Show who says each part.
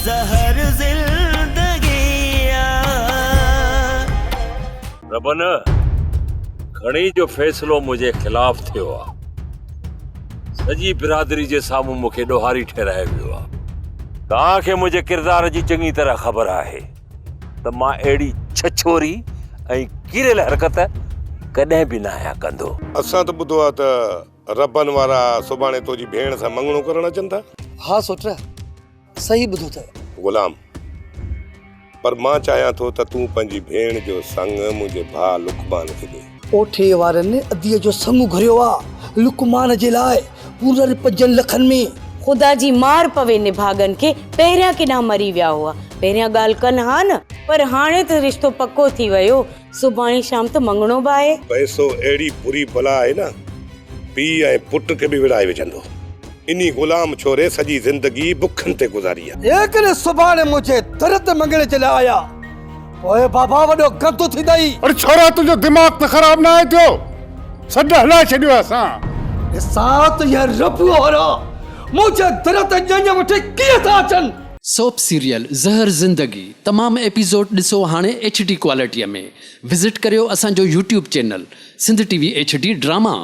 Speaker 1: زهر زندگي آ.
Speaker 2: ربن، گهڻي جو فيصلو منهنجي خلاف ٿيو آ. سڄي برادري جي سامهون مون کي ڏوهاري ٺهرايو ويو آ. توهان کي منهنجي ڪردار جي چڱي طرح خبر آهي ته مان اهڙي ڇڇوري ۽ ڪريل حرڪت ڪڏهن به ناهيان ڪندو.
Speaker 3: اسان ته ٻڌو آ ته ربن وارا سڀاڻي تو جي ڀيڻ سان مڱڻو ڪرڻ اچن ٿا.
Speaker 4: ها سوٽ، صحيح ٻڌو اٿئي.
Speaker 3: غلام، پر مان چاهيان ٿو ته تون پنهنجي ڀيڻ جو سڱ منهنجي ڀاء لقمان کي ڏي.
Speaker 4: اوٺي وارن اديء جو سڱ گهريو آ لقمان جي لاء پورن پنجن لکن ۾.
Speaker 5: خدا جي مار پوي نڀاڳن کي، پهريان ڪيڏانهن مري ويا هئا، پهريان ڳالهه ڪن ها نه، پر هاڻي ته رشتو پڪو ٿي ويو، سڀاڻي شام ته مڱڻو به آهي.
Speaker 3: پئسو اهڙي بري بلا آهي نه، پيء ۽ پٽ کي به وڙهائي وجهندو. انهي غلام ڇوري سڄي زندگي بکن تي گذاري آ.
Speaker 4: جيڪڏهن سڀاڻي منهنجي در تي مڱڻي جي لاء آيا، پوء بابا وڏو گندو ٿيندئي.
Speaker 6: اڙي ڇورا تنهنجو دماغ ته خراب ناهي ٿيو، سڏ هلائي ڇڏيو آهي اسان.
Speaker 4: ڏسان ته اهي ربوء وارا منهنجي در تي ڄڃ وٺي ڪيئن ٿا اچن.
Speaker 7: سوپ سيريل زهر زندگي تمام ايپيسوڊ ڏسو هاڻي ايڇ ڊي ڪوالٽي ۾ وزٽ ڪريو اسان جو YouTube channel Sindh T V H D drama.